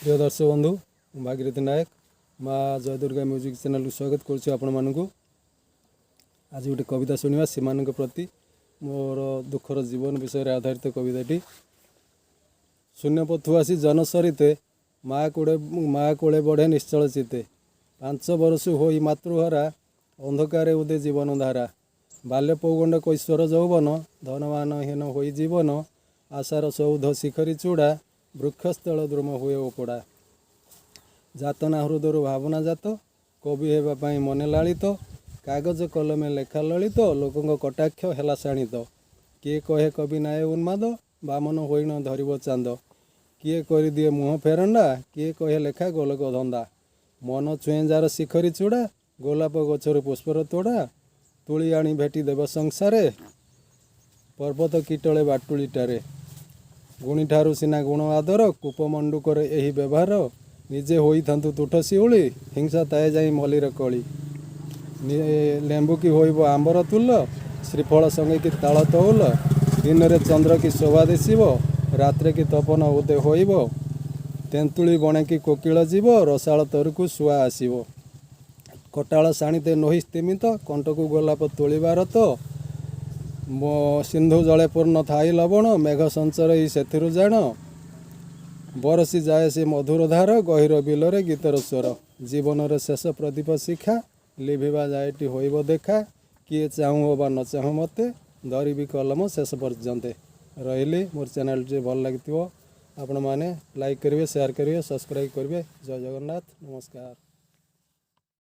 ପ୍ରିୟ ଦର୍ଶକ ବନ୍ଧୁ, ମୁଁ ଭାଗୀରଥି ନାୟକ, ମା ଜୟଦୁର୍ଗା ମ୍ୟୁଜିକ୍ ଚ୍ୟାନେଲକୁ ସ୍ୱାଗତ କରୁଛି ଆପଣମାନଙ୍କୁ। ଆଜି ଗୋଟେ କବିତା ଶୁଣିବା, ସେମାନଙ୍କ ପ୍ରତି ମୋର ଦୁଃଖର ଜୀବନ ବିଷୟରେ ଆଧାରିତ କବିତାଟି। ଶୂନ୍ୟ ପଥୁ ଆସି ଜନ ସରିତେ, ମା କୋଳେ ବଢ଼େ ନିଶ୍ଚଳ ଚିତ୍ତେ। 5 ବରଷୁ ହୋଇ ମାତୃହରା, ଅନ୍ଧକାରେ ଉଦେ ଜୀବନ ଧାରା। ବାଲ୍ୟ ପୌଗଣ୍ଡ କୈଶୋର ଯୌବନ, ଧନମାନ ହୀନ ହୋଇ ଜୀବନ। ଆଶାର ସୌଧ ଶିଖରୀ ଚୂଡ଼ା, ବୃକ୍ଷସ୍ଥଳ ଦ୍ରୁମ ହୁଏ ଓପଡ଼ା। ଯାତନା ହୃଦରୁ ଭାବନା ଜାତ, କବି ହେବା ପାଇଁ ମନେ ଲାଳିତ। କାଗଜ କଲମେ ଲେଖା ଲଳିତ, ଲୋକଙ୍କ କଟାକ୍ଷ ହେଲା ଶାଣିତ। କିଏ କହେ କବି ନାଏ ଉନ୍ମାଦ, ବାମନ ହୋଇଣ ଧରିବ ଚାନ୍ଦ। କିଏ କରିଦିଏ ମୁହଁ ଫେରଣ୍ଡା, କିଏ କହେ ଲେଖା ଗୋଲକ ଧନ୍ଦା। ମନ ଛୁଏଁ ଯାର ଶିଖରୀ ଚୂଡ଼ା, ଗୋଲାପ ଗଛରୁ ପୁଷ୍ପର ତୋଡ଼ା। ତୋଳି ଆଣି ଭେଟି ଦେବ ସଂସାରେ, ପର୍ବତ କୀଟଳେ ବାଟୁଳିଟାରେ। ଗୁଣୀଠାରୁ ସିନା ଗୁଣ ଆଦର, କୂପମଣ୍ଡୁକର ଏହି ବ୍ୟବହାର। ନିଜେ ହୋଇଥାନ୍ତୁ ତୁଠ ଶିଉଳି, ହିଂସା ଥାଏ ଯାଇ ମଲ୍ଲୀର କଳି। ଲେମ୍ବୁ କି ହୋଇବ ଆମ୍ବର ତୁଲ, ଶ୍ରୀଫଳ ସଙ୍ଗେ କି ତାଳ ତଉଲ। ଦିନରେ ଚନ୍ଦ୍ର କି ଶୋଭା ଦିଶିବ, ରାତ୍ରେ କି ତପନ ଉଦେ ହୋଇବ। ତେନ୍ତୁଳି ବଣେ କି କୋକିଳ ଯିବ, ରସାଳ ତରୁକୁ ଶୁଆ ଆସିବ। କଟାଳ ଶାଣିତେ ନୋହି ସ୍ତିମିତ, କଣ୍ଟକୁ ଗୋଲାପ ତୋଳିବାର ତ। ସିନ୍ଧୁ ଜଳେ ପୂର୍ଣ୍ଣ ଥାଇ ଲବଣ, ମେଘ ସଞ୍ଚରଇ ସେଥିରୁ ଜାଣ। ବରସି ଯାଏ ସେ ମଧୁର ଧାର, ଗହୀର ବିଲରେ ଗୀତର ସ୍ୱର। ଜୀବନର ଶେଷ ପ୍ରଦୀପ ଶିଖା, ଲିଭିବା ଯାଏଟି ହୋଇବ ଦେଖା। କିଏ ଚାହୁଁ ଅବା ନ ଚାହୁଁ ମତେ, ଧରିବି କଲମ ଶେଷ ପର୍ଯ୍ୟନ୍ତେ। ରହିଲି। ମୋର ଚ୍ୟାନେଲଟି ଭଲ ଲାଗିଥିବ, ଆପଣମାନେ ଲାଇକ୍ କରିବେ, ସେୟାର କରିବେ, ସବସ୍କ୍ରାଇବ୍ କରିବେ। ଜୟ ଜଗନ୍ନାଥ, ନମସ୍କାର।